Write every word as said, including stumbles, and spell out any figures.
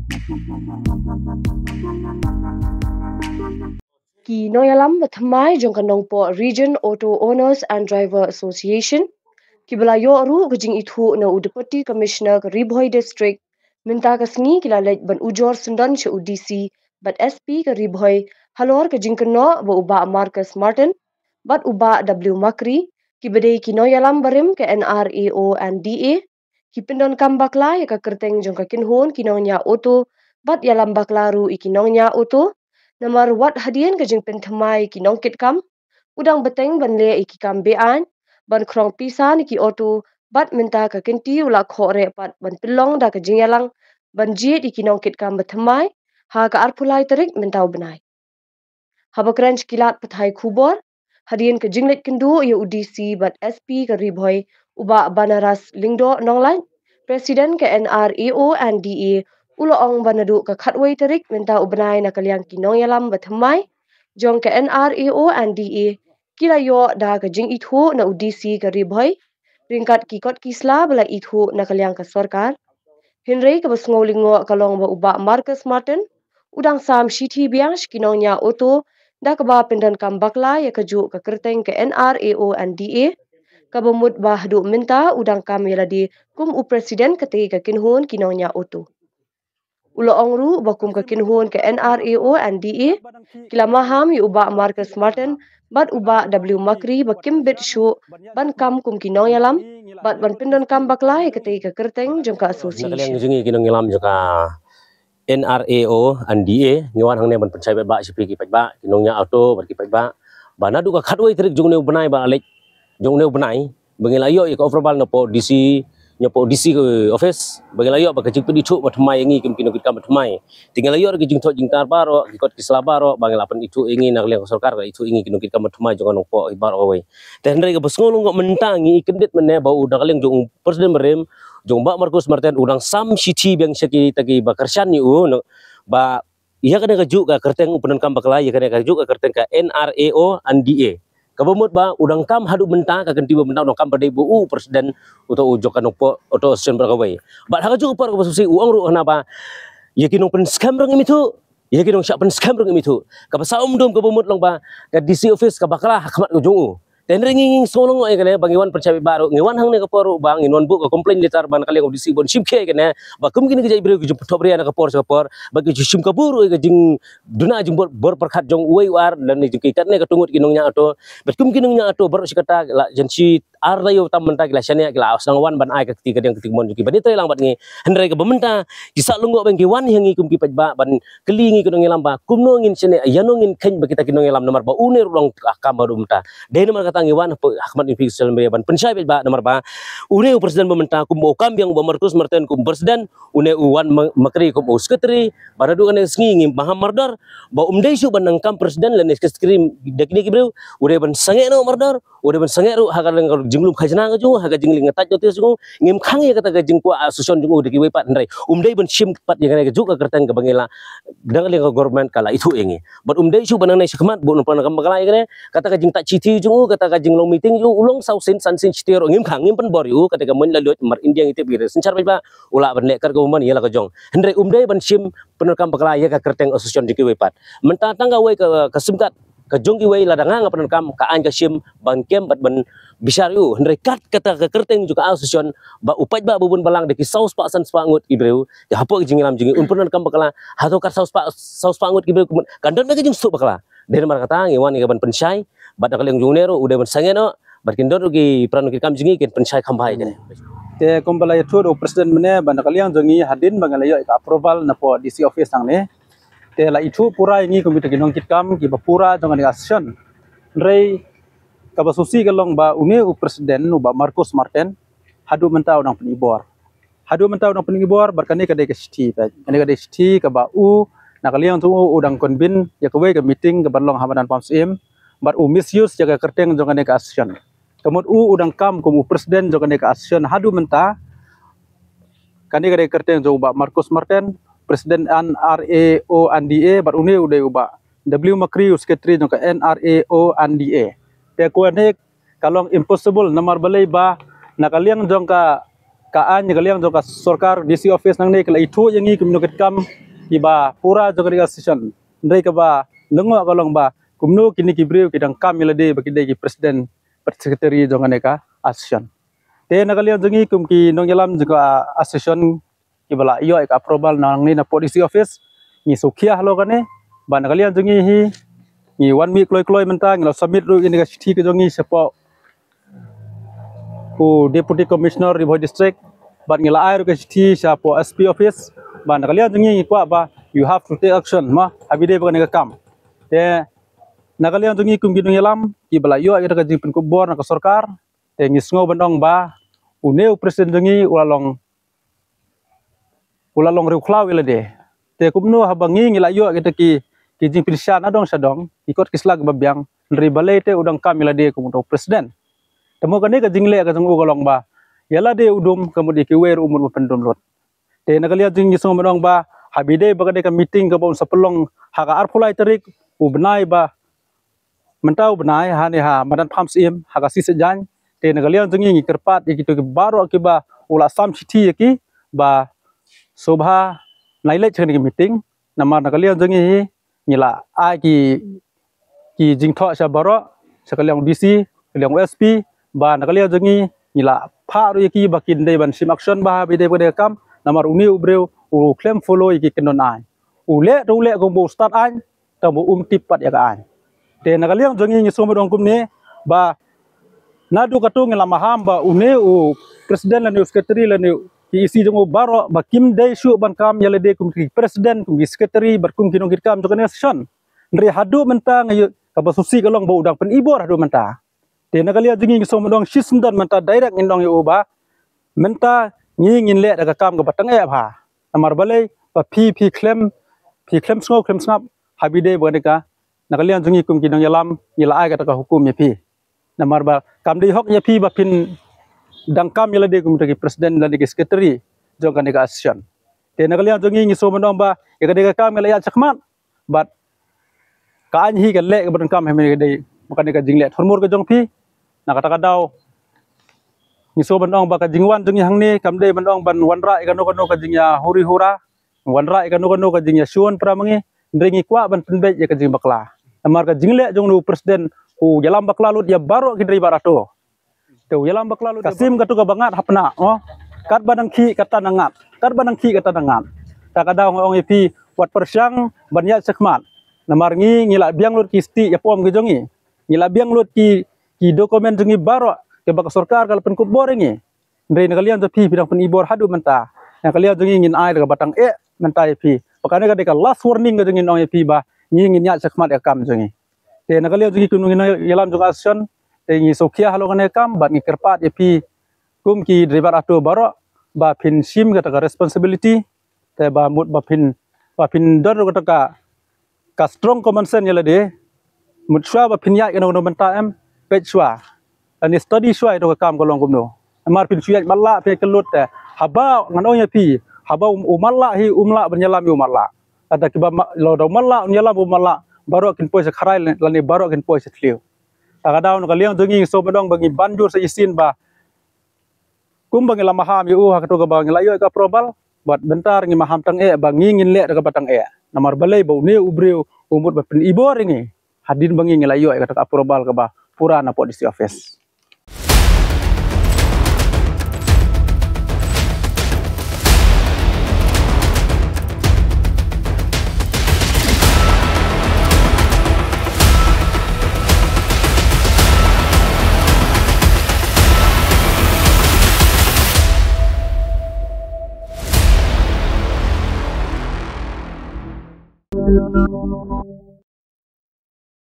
Ki nongïalam ba thymmai jong ka Nongpoh Region Auto Owners and Driver Association kiba la ïoh ruh ka jingithuh na u Deputy Commissioner ka Ri Bhoi District mynta ka sngi ki la leit ban ujor syndon sha u D C bad S P ka Ri Bhoi halor ka jingkynnoh ba u Bah Marcus Martin bad u Bah W Makri kiba dei ki nongïalam barim ka N R A O and D A ki pyndonkam bakla ïa ka kyrteng jong ka kynhun ki nongñiah auto bad ïalam bakla ruh ïa ki nongñiah auto. Namar wat hadien ka jingpynthymmai ïa ki nongkitkam, u dang bteng ban leh ïa ki kam be-aiñ, ban khrong pisa na ki auto bad mynta ka kynti u la khohreh pat ban pynlong da ka jingïalang ban jied ïa ki nongkitkam ba thymmai ha ka arphew lai tarik mynta u bnai. Haba kren sha ki lad pathai khubor hadien ka jingleit kynduh ïa u D C bad S P ka Ri Bhoi, u Bah Banaras Lyngdoh Nonglait, President ka N R A O and D A, u la ong ba naduh ka khatwei tarik mynta u bnai na ka liang ki nongïalam ba thymmai jong ka N R A O and D A ki la ïoh da ka jingithuh na u D C ka Ri Bhoi ryngkat ki kot ki sla ba la ithuh na ka liang ka sorkar. Hynrei kaba sngew lyngngoh ka long ba u Bah Marcus Martin u dang sam shithi biang sha ki nongñiah auto da kaba pyndonkam bakla ïa kajuh ka kyrteng ka N R A O and D A, kaba mut ba haduh mynta u dang kam ïa lade kum u President katei ka kynhun ki nongñiah auto. U la ong ruh ba kum ka kynhun ka N R A O and D A ki la maham ïa u Bah Marcus Martin bad u Bah W Makri ba kim bit shuh ban kam kum ki nongïalam bad ban pyndonkam bakla ïa katei ka kyrteng jong ka association. Jong ngi ki nongïalam jong ka N R A O and D A ngi wan hangne ban pynshai bad ba sha phi ki paidbah, ki nongñiah auto bad ki paidbah, ba naduh ka khatwei tarik jong une u bnai ba la leit, jong une u bnai ba ngi la ïoh ïa ka approval napoh D C, napoh D C ka office ba ngi la ïoh ba ka jingpynithuh ba thymmai ïa ngi kum ki nongkitkam ba thymmai. Te ngi la ïoh ïa ka jingthoh jingtar baroh, ki kot ki sla baroh ba ngi la pynithuh ïa ngi na ka liang ka sorkar ka la ithuh ïa ngi ki nongkitkam ba thymmai jong ka Nongpoh hi baroh kawei. Te hynrei kaba sngew lyngngoh mynta ngi kyndit mynne ba u na ka liang jong u President barim, jong u Bah Marcus Martin u dang sam shithi biang sha kita kiba kyrshan ïa u, no, ba ïa kane kajuh ka kyrteng u pyndonkam bakla ïa kane kajuh ka kyrteng ka N R A O and D A. Kaba mut ba u dang kam haduh mynta ka kynti ba mynta u dang kam ba dei ba u President uta u jong ka Nongpoh Auto Association baroh kawei. Bad ha kajuh ka por kaba sngewsih u ong ruh hana ba ïa ki nongpynskhem ruh ngim ithuh, ïa ki nongshah pynskhem ruh ngim ithuh. Kaba sah umdum kaba mut long ba ka D C office ka bakla ha khmat ka jong u. Te hynrei ngi ngi sngew lyngngoh ïa kane ba ngi wan pynshai bad baroh, ngi wan hangne ka por ruh ba ngin wan buh ka complaint letter ba na ka liang u D C ban shim khia ïa kane ba kum kine ki jait briew ki jingpynthop ria na ka por sha ka por, ba ki jingshim kabu ruh ïa ka jingduna jingbor bor pyrkhat jong uwei u ar lane jong ki katne ka tngut ki nongñiah auto. Bad kum ki nongñiah auto baroh shi katta la jan shi ar taïew tam mynta ki la shaniah, ki la sdang wan ban ai ka kti kadiang kti mon jong ki ban ïatrei lang bad ngi. Hynrei kaba mynta ki sah lyngngoh ba ki wan ïa ngi kum ki paidbah ban kylli ngi ki nongïalam ba kumno ngin shaniah, ïano ngin kheiñ ba kita ki nongïalam namar ba une ruh long ka kam ba dum ta. Dei namar kata ngi wan ha khmat ngi phi social media ban pynshai bad ba namar ba une u President ba mynta kum u kam biang u Bah Marcus Martin kum President, une u Wan Ma-, Makri kum u Secretary, ba naduh kane sngi ngi maham mardor ba um dei shuh ban nang kam President lane Secretary da kine ki briew, u dei ban sangeh noh mardor, u dei ban sangeh ruh ha ka jinglum khajna ka jong u, ha ka jingleh ngathait notice jong u. Ngim khang ïa kata ka jingkwah association jong u da kiwei pat hynrei um dei ban shim pat ïa kane kajuh ka kyrteng kaba ngi la dang liang ka government ka la ithuh ïa ngi. Bad um dei shuh ban nangne shakhmat ba un pyndonkam bakla ïa kane, kata ka jingtah shithi jong u, kata ka jinglong meeting jong u, u long saw sien san sien shithi ruh ngim khang, ngim pynbor ïa u, kata ka mon la lut mar India ngi tip ïa ka synshar paidbah, u lah ban leh kat kaba mon ïa la ka jong. Hynrei um dei ban shim pyndonkam bakla ïa ka kyrteng association jong kiwei pat. Mynta tang kawei ka, ka sim kat ka jong kiwei lada nga nga pyndonkam ka aiñ ka shim ban kem bad ban bishar ïa u. Hynrei kat kata ka kyrteng jong ka association ba u paidbah ba bun balang da ki saw spah san spah ngut ki briew, te hapoh ka jingïalam jong ngi un pyndonkam bakla, hato kat saw spah, saw spah ngut ki briew kan don ka jingsuk bakla. Dei namar kata ngi wan ïa ka ban pynshai bad na ka liang jong une ruh u dei ban sangeh noh bad kin don ruh ki para nongkitkam jong ngi kin pynshai kham bha ïa kane. Te kumba la ïathuh da u President mynne ba na ka liang jong ngi hadien ba ngi la ïoh ïa ka approval napoh D C office hangne, te la ithuh pura ïa ngi kum kita ki nongkitkam kiba pura jong kane ka association. Hynrei kaba sngewsih ka long ba une u President u Bah Marcus Martin haduh mynta u dang pynibor. Haduh mynta u dang pynibor bad kane ka dei ka shithi, kane ka dei shithi kaba u na ka liang jong u u dang convene ïa kawei ka meeting kaba long ha madan Pansiem bad u misuse ïa ka kyrteng jong kane ka association. Ka mut u u dang kam kum u President jong kane ka association haduh mynta. Kane ka dei ka kyrteng jong u Bah Marcus Martin, President N R A O and D A, bad une u dei u Bah W Makri u Secretary jong ka N R A O and D A. Te kane ka long impossible namar balei ba na ka liang jong ka ka aiñ na ka liang jong ka sorkar, D C office nangne ka la ïathuh ïa ngi kum ki nongkitkam kiba pura jong ka association. Hynrei kaba lyngngoh ka long ba kumno kine ki briew ki dang kam ïa lade ba ki dei ki president bad secretary jong kane ka association. Te na ka liang jong ngi kum ki nongïalam jong ka association kiba la ïoh ïa ka approval nangne na pdc office, ngi sngewkhia halor kane. Bad na ka liang jong ngi hi, ngi wan mih kloi kloi mynta, ngi la submit ruh ïa kane ka shithi ka jong ngi shapoh u Deputy Commissioner Ri Bhoi District, bad ngi la ai ruh ka shithi shapoh S P office. Bad na ka liang jong ngi ngi kwah ba you have to take action, mo, ha ba ïadei bad kane ka kam. Te na ka liang jong ngi kum ki nongïalam kiba la ïoh ïa ka jingpynkup bor na ka sorkar, te ngi sngew ban ong ba une u president jong ngi u la long u la long riewkhlaw ïa lade. Te kumno haba ngi ngi la ïoh kita ki, ki jingpynshai na dong sha dong, ki kot ki sla kiba biang, hynrei balei te u dang kam ïa lade kum uta u president. Te mo kane ka jingleh ka jong u ka long ba ïa lade u dum, ka mut ïa kiwei ruh u mut ban pyndum lut. Te na ka liang jong ngi ngi sngew ban ong ba ha ba ïadei bad kane ka meeting kaba un sa pynlong ha ka arphew lai tarik u bnai ba mynta u bnai, hane ha madan Pham Syiem ha ka Sisajaiñ. Te na ka liang jong ngi ngi kyrpad ïa kito ki baroh kiba u la sam shithi ïa ki ba sngewbha nai leit sha kane ka meeting. Namar na ka liang jong ngi hi ngi la ai ki, ki jingthoh sha baroh, sha ka liang D C, ka liang S P, ba na ka liang jong ngi ngi la phah ruh ïa ki ba kin dei ban shim action ba ha ba ïadei bad kane ka kam. Namar une u briew u khlem follow ïa ki kyndon aiñ. U leh te u leh kumba u stad aiñ, tang ba um tip pat ïa ka aiñ. Te na ka liang jong ngi ngi sngew ban ong kumne ba naduh katto ngi la maham ba une u president lane u secretary lane ki E C jong u baroh ba kim dei shuh ban kam ïa lade kum ki president, kum ki secretary bad kum ki nongkitkam jong kane ka association. Hynrei haduh mynta nga ïoh kaba sngewsih ka long ba u dang pyn-i bor haduh mynta. Te na ka liang jong ngi ngi sngew ban ong shisyndon mynta direct ngin ong ïa u ba mynta ngi ngin leh da ka kam kaba tang eh bha. Namar balei ba phi phi khlem, phi khlem sngew khlem sngap ha ba ïadei bad kane ka. Na ka liang jong ngi kum ki nongïalam ngi la ai kata ka hukum ïa phi. Namar ba kam dei hok ïa phi ba phin dang kam ïa lade kum ki president lane ki secretary jong kane ka association. Te na ka liang jong ngi ngi sngew ban ong ba ïa kane ka kam ngi la ïaid shakhmat. Bad ka aiñ hi ka leh kaba donkam, ha ba ïadei bad kane ka jingleh thurmur ka jong phi. Na kata ka daw ngi sngew ban ong ba ka jingwan jong ngi hangne kam dei ban ong ban wanrah ïa kano kano ka jingïahuri hura, wanrah ïa kano kano ka jingïashun para ma ngi. Hynrei ngi kwah ban pynbeit ïa ka jingbakla. Namar ka jingleh jong une u president u ïalam bakla lut ïa baroh ki dei baroh to. Te u ïalam bakla lut ka sim kato kaba ngat hapna, oh. Katba nang khih kata nang ngat. Katba nang khih kata nang ngat. Ta ka daw nga ong ïa phi wat pyrshang ban ïaid shakhmat. Namar ngi ngi la biang lut ki stieh ïapom ki jong ngi. Ngi la biang lut ki, ki document jong ngi baroh kiba ka sorkar ka la pynkup bor ïa ngi. Hynrei na ka liang jong phi phi dang pyn-i bor haduh mynta. Na ka liang jong ngi ngin ai da kaba tang eh mynta ïa phi. Ba kane ka dei ka last warning ka jong ngi, ngi ong ïa phi ba ngi ngin ïaid shakhmat ïa ka kam jong ngi. Te na ka liang jong ngi kum ki nongïalam jong ka association, te ngi sngewkhia halor kane ka kam bad ngi kyrpad ïa phi kum ki dei baroh to baroh ba phin shim kata ka responsibility. Te ba mut ba phin, ba phin don ruh kata ka, ka strong common sense ïa lade. Mut shuwa ba phin ïaid kano kano bynta em, peit shuwa lane study shuwa ïa kata ka kam ka long kumno. Namar phin shu ïaid matlah phin ïaid kyllut te. Haba ngan ong ïa phi, haba u, u matlah hi um lah ban ïalam ïa u matlah. Kata kiba ma-, lada u matlah un ïalam u matlah, baroh kin poi sha kharai lane baroh kin poi sha thliew. Ta ka daw na ka liang jong ngi ngi sngew ban ong ba ngi ban jur sa shisien ba kumba ngi la maham ïa u ha kato kaba ngi la ïoh ïa ka approval, bad mynta ngi maham tang eh ba ngi ngin leh da kaba tang eh. Namar balei ba une u briew u mut ban pyn-i bor ïa ngi hadien ba ngi ngi la ïoh ïa kata ka approval kaba pura na pdc office.